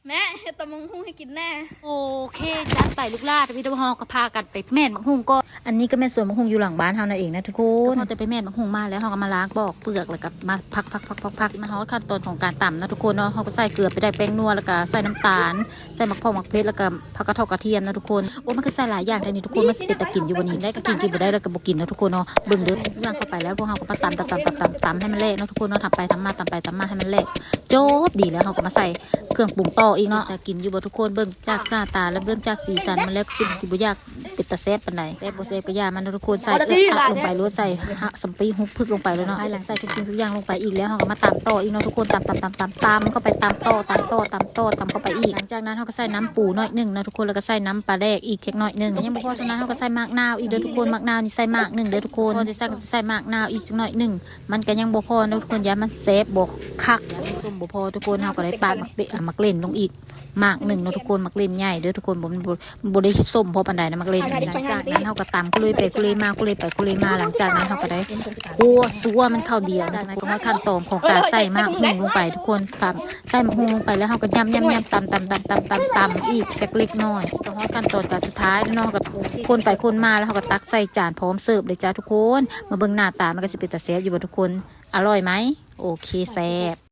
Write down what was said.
ແມ່ເຮັດຕຳບັກຫຸ່ງໃຫ້ກິນແດ່. ໂອເຄ ຈັດໄປລູກຫຼ້າ. ແຕ່ພີ່ນ້ອງເຮົາກໍພາກັນໄປແມ່ນບັກຫຸ່ງກ່ອນ. ອັນນີ້ກໍແມ່ນສວນບັກຫຸ່ງຢູ່ຫຼັງບ້ານເຮົານັ້ນເອງນະທຸກຄົນ. ກໍພໍແຕ່ໄປແມ່ນບັກຫຸ່ງມາແລ້ວ ເຮົາກໍມາລ້າງປອກເປືອກ ແລ້ວກໍມາພັກໆໆໆ ຊິມາຮອດຂັ້ນຕອນຂອງການຕຳເນາະທຸກຄົນເນາະ. ເຮົາກໍໃສ່ເກືອໄປໄດ້ ແປ້ງນົວ ແລ້ວກໍໃສ່ນ້ຳຕານ ໃສ່ໝາກເຜືອ ໝາກເຜັດ ແລ້ວກໍ ຜັກກະເທາະກະທຽມເນາະທຸກຄົນ. ໂອ້ ມັນຄືໃສ່ຫຼາຍຢ່າງແທ້ນີ້ທຸກຄົນ. ມັນຊິເປັນຕາກິນຢູ່ບໍ່ນີ້? ໄດ້ກໍກິນ ກິນບໍ່ໄດ້ແລ້ວກໍບໍ່ກິນເນາະທຸກຄົນເນາະ. ເບິ່ງເດີ ທຸກຢ່າງເຂົ້າໄປແລ້ວ ພວກເຮົາກໍມາຕຳໆໆໆ ໃຫ້ມັນແຫຼະເນາະທຸກຄົນເນາະ. ທຳໄປທຳມາ ຕຳໄປຕຳມາໃຫ້ມັນແຫຼະ ຈົບດີແລ້ວ ເຮົາກໍມາໃສ່ເຄື່ອງປຸງຕໍ່ອີກເນາະ. ຕາກິນຢູ່ບໍ່ທຸກຄົນ? ເບິ່ງຈາກໜ້າຕາ ແລະ ເບິ່ງຈາກສີສັນມັນແລ້ວ ຄືຊິບໍ່ຢາກເປັນຕາແຊບປານໃດ. ແຊບບໍ່ແຊບກໍຢ່າມັນເນາະທຸກຄົນ. ໃສ່ເອື້ອຍປະລົງໄປໂລດ ໃສ່ສຳປີຮຸບພຶກລົງໄປໂລດເນາະ. ພາຍຫຼັງໃສ່ທຸກສິ່ງທຸກຢ່າງລົງໄປອີກແລ້ວ ເຮົາກໍມາຕຳຕໍ່ອີກເນາະທຸກຄົນ. ຕຳໆໆໆ ຕຳເຂົ້າໄປ ຕຳຕໍ່ ຕຳຕໍ່ ຕຳຕໍ່ ຕຳເຂົ້າໄປອີກ. ຫຼັງຈາກນັ້ນເຮົາກໍໃສ່ນ້ຳປູໜ້ອຍໜຶ່ງເນາະທຸກຄົນ ແລ້ວກໍໃສ່ນ້ຳປາແດກອີກຈັກໜ້ອຍໜຶ່ງ. ຍັງບໍ່ພໍສ່ຳນັ້ນ ເຮົາກໍໃສ່ໝາກນາວອີກເດີທຸກຄົນ. ໝາກນາວນີ້ໃສ່ໝາກໜຶ່ງເດີທຸກຄົນ. ພໍຈະສັ່ງໃສ່ໝາກນາວອີກຈັກໜ້ອຍໜຶ່ງ ມັນກໍຍັງບໍ່ພໍເນາະທຸກຄົນ ຢ້ານມັນແຊບບໍ່ຄັກ ຢ້ານມັນສົ້ມບໍ່ພໍທຸກຄົນ. ເຮົາກໍໄດ້ປາດໝາກເປະ ໝາກເລັ່ນລົງອີກ ໝາກໜຶ່ງເນາະທຸກຄົນ. ໝາກເລັ່ນໃຫຍ່ເດີທຸກຄົນ ບໍ່ ບໍ່ ບໍ່ໄດ້ສົ້ມພໍປານໃດນະໝາກເລັ່ນອັນນີ້. ຫຼັງຈາກນັ້ນເຮົາກໍຕຳກຸເລໄປກຸເລມາ ກຸເລໄປກຸເລມາ. ຫລັງຈາກນັ້ນເຮົາກໍໄດ້ຄົວຊົ່ວມັນເຂົ້າດຽວນະທຸກຄົນ. ຮອດຂັ້ນຕອນຂອງການໃສ່ໝາກຫຸ່ງລົງໄປທຸກຄົນ. ຕຳ ໃສ່ໝາກຫຸ່ງລົງໄປແລ້ວ ເຮົາກໍຢຳໆໆ ຕຳໆໆໆ ອີກຈັກເລັກນ້ອຍ. ກໍຮອດຂັ້ນຕອນການສຸດທ້າຍແລ້ວເນາະ ເຮົາກໍຄົນໄປຄົນມາ ແລ້ວເຮົາກໍຕັກໃສ່ຈານພ້ອມເສີບເລີຍຈ້າທຸກຄົນ. ມາເບິ່ງໜ້າຕາມັນກໍຊິເປັນຕາແຊບຢູ່ບໍ່ທຸກຄົນ? ອະລ່ອຍໄໝ? ໂອເຄ ແຊບ.